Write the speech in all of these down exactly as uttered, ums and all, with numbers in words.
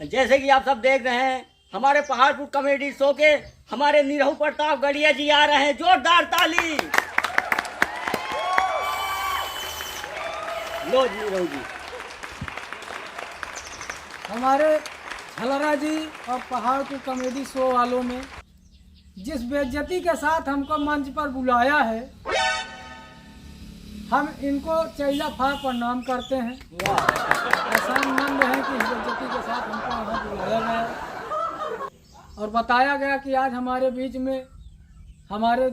जैसे कि आप सब देख रहे हैं, हमारे पहाड़पुर कॉमेडी शो के हमारे निरहू प्रतापगढ़िया जी आ रहे हैं। जोरदार ताली। लो जी, निरहू जी। हमारे झलरा जी और पहाड़पुर कॉमेडी शो वालों ने जिस बेइज्जती के साथ हमको मंच पर बुलाया है, हम इनको चैला फाड़ प्रणाम करते हैं। वाह। एहसानमंद हैं कि इस बेइज्जती के साथ हमको यहाँ बुलाया गया और बताया गया कि आज हमारे बीच में हमारे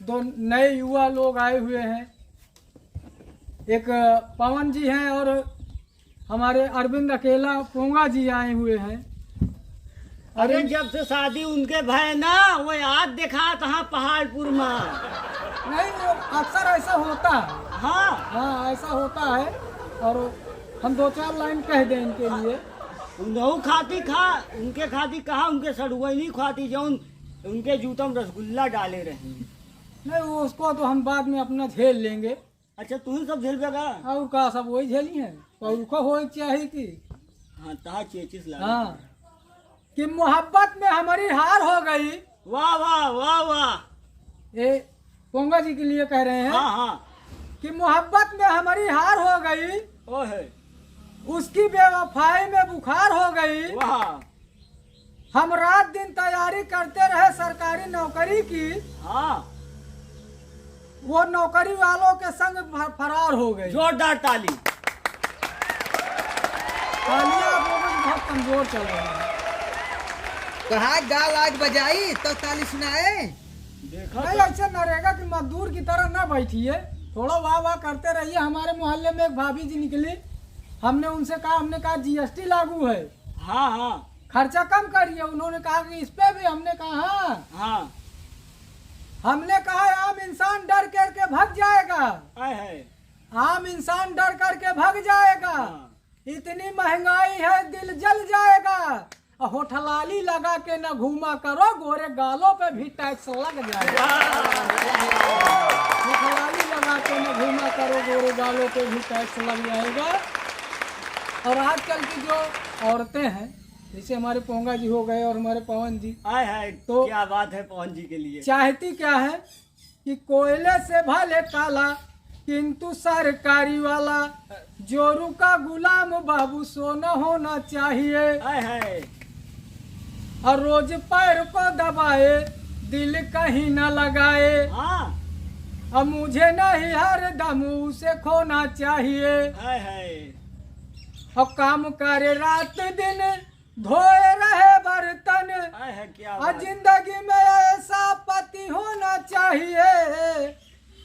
दो नए युवा लोग आए हुए हैं। एक पवन जी हैं और हमारे अरविंद अकेला पोंगा जी आए हुए हैं। अरे, अरविंद जब से शादी उनके भय ना, वो याद देखा कहाँ पहाड़पुर में। नहीं, वो अक्सर ऐसा होता है। हाँ। हाँ, ऐसा होता है। और हम दो चार लाइन कह दें इनके लिए। उनहु खाती खा, उनके खाती कहा, उनके सड़ुआ नहीं खाती, जौन उनके जूता में रसगुल्ला डाले रहे। नहीं, वो उसको तो हम बाद में अपना झेल लेंगे। अच्छा, तू ही सब झेलबे का? और का, सब वही झेली है। और को होए के चाही कि हाँ, तहा चेचिस लागे। हाँ, कि मोहब्बत में हमारी हार हो गई। वाह, वाह, वाह, वाह। ये पोंगा जी के लिए कह रहे हैं। हाँ, हाँ। कि मोहब्बत में हमारी हार हो गई। ओहे। उसकी बेवफाई में बुखार हो गई। वाह। हम रात दिन तैयारी करते रहे सरकारी नौकरी की। हाँ। वो नौकरी वालों के संग फ-, फरार हो गए। जोरदार ताली। तालियां आप लोगों की बहुत कमजोर चल रही है। कहा गाल आज बजाई तो ताली सुनाए। देखा नहीं, तो। ऐसे नरेगा की मजदूर की तरह ना बैठिए, थोड़ा वाह वाह करते रहिए। हमारे मोहल्ले में एक भाभी जी निकली, हमने उनसे कहा, हमने कहा जीएसटी लागू है। हाँ, हाँ। खर्चा कम करिए। उन्होंने कहा कि इस पे भी, हमने कहा हाँ। हाँ। हमने कहा आम इंसान डर करके भाग जाएगा। आय है। आम इंसान डर करके भाग जाएगा। हाँ। इतनी महंगाई है, दिल जल जाएगा। और होठलाली लगा के न घूमा करो, गोरे गालों पे भी टैक्स लग जाएगा। वाह, वाह, वाह। होठलाली लगा के न घूमा करो, गोरे गालों पे भी टैक्स लग जाएगा। और आजकल की जो औरतें हैं, जैसे हमारे पोंगा जी हो गए और हमारे पवन जी, हाय, हाय, तो क्या बात है पवन जी के लिए। चाहती क्या है कि कोयले से भले काला, किंतु सरकारी वाला, जोरू का गुलाम बाबू सोना होना चाहिए। हाय, हाय। और रोज पैर को दबाए, दिल कहीं ना लगाए। हाँ। अब मुझे नहीं, हर दम उसे खोना चाहिए। हाय, हाय। और काम करे रात दिन, धोए रहे बर्तन। हाय, हाय, क्या और बात। जिंदगी में ऐसा पति होना चाहिए,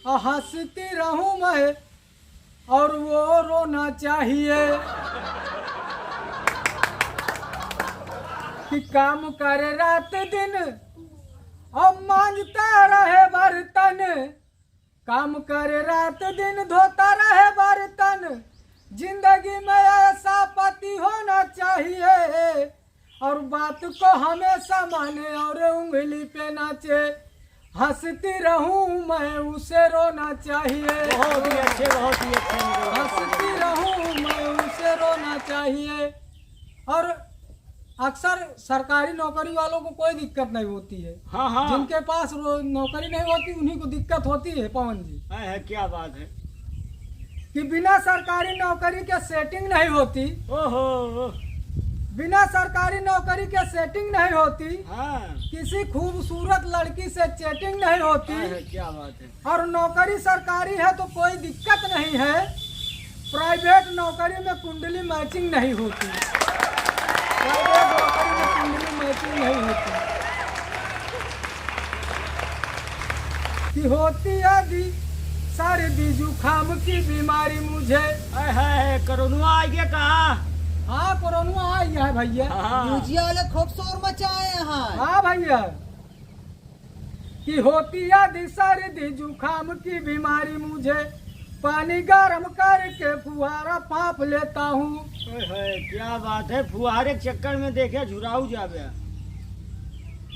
और हंसती रहूं मैं और वो रोना चाहिए। कि काम करे रात दिन और मांजता रहे बर्तन, काम करे रात दिन, धोता रहे बर्तन। जिंदगी में ऐसा पति होना चाहिए, और बात को हमेशा माने और उंगली पे नाचे। हंसती रहूं मैं, उसे रोना चाहिए। बहुत ही अच्छे, बहुत ही अच्छे, मेरे बाबा। हंसती रहूं मैं, उसे रोना चाहिए। और अक्सर सरकारी नौकरी वालों को कोई दिक्कत नहीं होती है। हाँ, हाँ। जिनके पास रो-, नौकरी नहीं होती, उन्हीं को दिक्कत होती है, पवन जी। है, है, क्या बात है। कि बिना सरकारी नौकरी के सेटिंग नहीं होती। ओहो। बिना सरकारी नौकरी के सेटिंग नहीं होती। हाँ। किसी खूबसूरत लड़की से चैटिंग नहीं होती। है, है, क्या बात है। और नौकरी सरकारी है तो कोई दिक्कत नहीं है, प्राइवेट नौकरी में कुंडली मैचिंग नहीं होती, प्राइवेट नौकरी में कुंडली मैचिंग नहीं होती। कि होती है दी सर्दी जुकाम की बीमारी मुझे। हाय, हाय, हाय, कोरोना आ गया का? हाँ, कोरोना आ गया है भैया। हाँ। म्यूजिया वाले खूब शोर मचाए हैं। हाँ भैया। कि होती है दी सर्दी जुकाम की बीमारी मुझे, पानी गर्म करके फुहारा फाँप लेता हूँ। ओए होए, क्या बात है, फुहारे के चक्कर में देखे झुराऊ जाबे।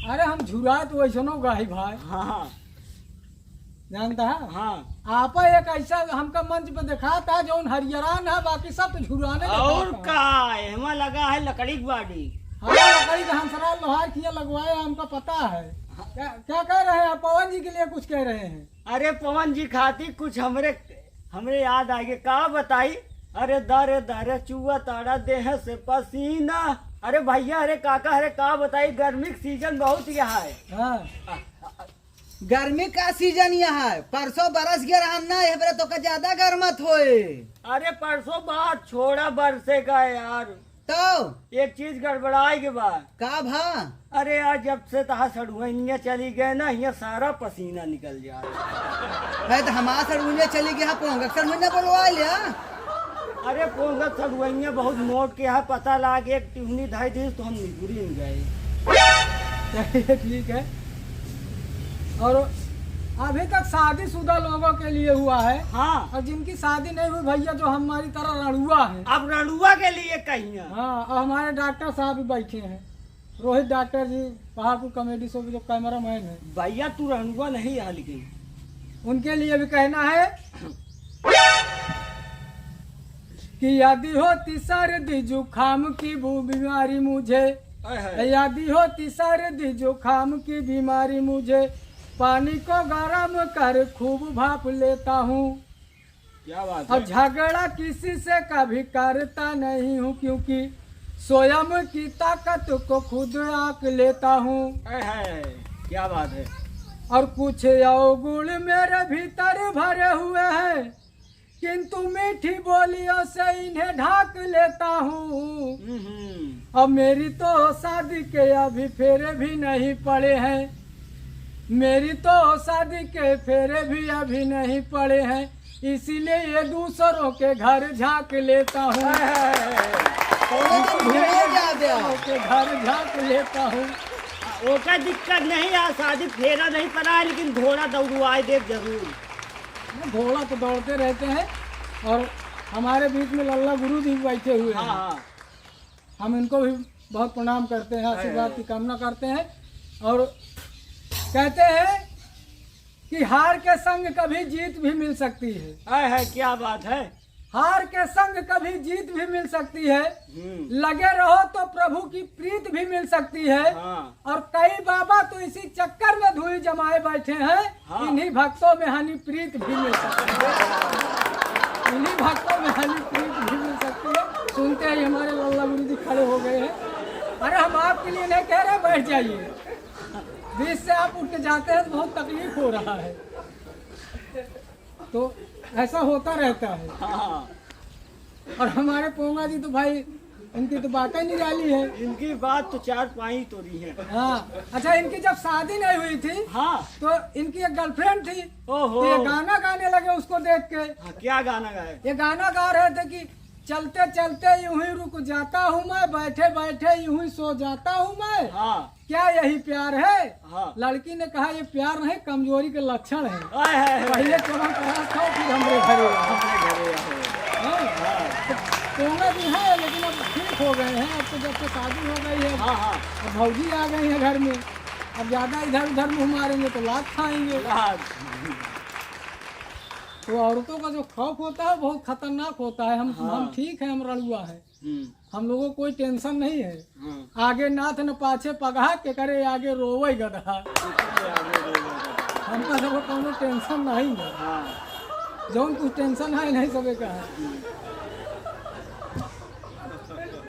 अरे हम झुराए तो वैसनो गाही भाई। हाँ। जानता है? हाँ। आपा एक ऐसा हमका मंच पे देखाता है, जौन हरियरान है, बाकी सब तो झुराने और देखाता है। का, एहमा लगा है लकड़ी के body। हाँ, लकड़ी का हंसराज लोहार किया लगवाया, हमका पता है। हाँ। क्या, क्या कह रहे हैं आप? पवन जी के लिए कुछ कह रहे हैं? अरे पवन जी खातिर कुछ हमरे, हमरे याद आइगे, का बताई? अरे दरे दरे चुआ तारा देह से पसीना। अरे भैया, अरे काका, अरे का बताई, गर्मी के season बहुत यहाँ है। हाँ। गर्मी का season यहाँ है, परसों बरस गया रहन ना, एह बेरा तोका ज्यादा गर्मत होए। अरे परसों बात छोड़ा बरसे का यार, तो एक चीज गड़बड़ाए के बा। का भा? अरे यार, जब से तहा सड़ुआइनिया चली गए ना, हियाँ सारा पसीना निकल जाए। भाई, तो हमार सड़ुआइनिया चली गई, हाँ, पोंगा के सड़ुआइनिया बोलवा लिया। अरे पोंगा के सड़ुआइनिया बहुत मोट के है, पता लाग एक टिहुनी धाई दीस तो हम निगुरी में गए। चलिए, ठीक है। और अभी तक शादीशुदा लोगों के लिए हुआ है। हाँ। और जिनकी शादी नहीं हुई भैया, जो हमारी तरह रड़ुआ है। अब रड़ुआ के लिए कहिया। हाँ, और हमारे डॉक्टर साहब भी बैठे हैं, रोहित डॉक्टर जी, पहाड़पुर comedy show पे जो cameraman है। भैया तू रड़ुआ नहीं है, लेकिन उनके लिए भी कहना है कि याद होती सर्दी जुकाम की बू-, बीमारी मुझे, हाय हाय। याद होती सर्दी जुकाम की बीमारी मुझे, पानी को गर्म कर खूब भाप लेता हूँ। क्या बात और है। झगड़ा किसी से कभी करता नहीं हूँ, क्योंकि स्वयं की ताकत को खुद आंक लेता हूँ। हाय हाय, क्या बात है। और कुछ अवगुण मेरे भीतर भरे हुए हैं, किंतु मीठी बोलियों से इन्हें ढांक लेता हूँ। हम्म। अब मेरी तो शादी के अभी फेरे भी नहीं पड़े हैं, मेरी तो शादी के फेरे भी अभी नहीं पड़े हैं, इसीलिए ये दूसरों के घर झांक लेता हूँ। हाय, हाय, हाय। कौनो तो इसीलिए भूल ये जा गया। दूसरों के घर झांक लेता हूँ। ओका दिक्कत नहीं है, शादी फेरा नहीं पड़ा है, लेकिन घोड़ा दौड़वाए देब जरूर। घोड़ा तो दौड़ते रहते हैं। और हमारे बीच में लल्ला गुरु जी बैठे हुए हैं। हाँ, हाँ। हम इनको भी बहुत प्रणाम करते हैं, आशीर्वाद की कामना करते हैं। और कहते हैं कि हार के संग कभी जीत भी मिल सकती है। हाय हाय, क्या बात है। हार के संग कभी जीत भी मिल सकती है। हम्म। लगे रहो तो प्रभु की प्रीत भी मिल सकती है। हाँ। और कई बाबा तो इसी चक्कर में धुई जमाए बैठे हैं। हाँ। इन्हीं भक्तों में हनी प्रीत भी मिल सकती है। इन्हीं भक्तों में हनी प्रीत भी मिल सकती है। सुनते ही हमारे लल्ला गुरु जी खड़े हो गए हैं। अरे, हम आपके लिए नहीं कह रहे, बैठ जाइए। बीच से आप उठ के जाते हैं तो बहुत तकलीफ हो रहा है। तो ऐसा होता रहता है। हाँ। और हमारे पोंगा जी तो भाई, इनकी तो बातें निराली है। इनकी बात तो चार पाई तो रही है। हाँ, अच्छा, इनकी जब शादी नहीं हुई थी, हाँ। तो इनकी एक girlfriend थी, ओहो। तो ये गाना गाने लगे उसको देख के। हाँ, क्या गाना गाए? ये गाना गा रहे थे कि चलते चलते यूं ही रुक जाता हूँ मैं, बैठे बैठे यूं ही सो जाता हूँ मैं। हाँ। क्या यही प्यार है? हाँ। लड़की ने कहा, "ये प्यार नहीं, कमजोरी के लक्षण है।" हाय, हाय, हाय। पहले चमन करा था, फिर हमरे घरे आओ। हमरे घरे आओ। हैं? हाँ। तो पोंगा जी हैं, लेकिन अब ठीक हो गए हैं। अब तो जब से शादी हो गई है, हाँ, हाँ। अब भौजी आ गई है घर में, अब ज्यादा इधर उधर मुंह मारेंगे तो लात खाएंगे। लात। तो औरतों का जो खौफ होता है, बहुत खतरनाक होता है। हम, हाँ। हम ठीक हैं, हम रड़ुआ हैं। हम्म। हम लोगों को कोई tension नहीं है। हाँ। आगे नाथ न पाछे पगहा, के करे आगे रोवे गदहा। के करे आगे रोवे गदहा। हमका सब कोनो tension नहीं है। हाँ। जौन कुछ tension है, नहीं सबे का है। हम्म।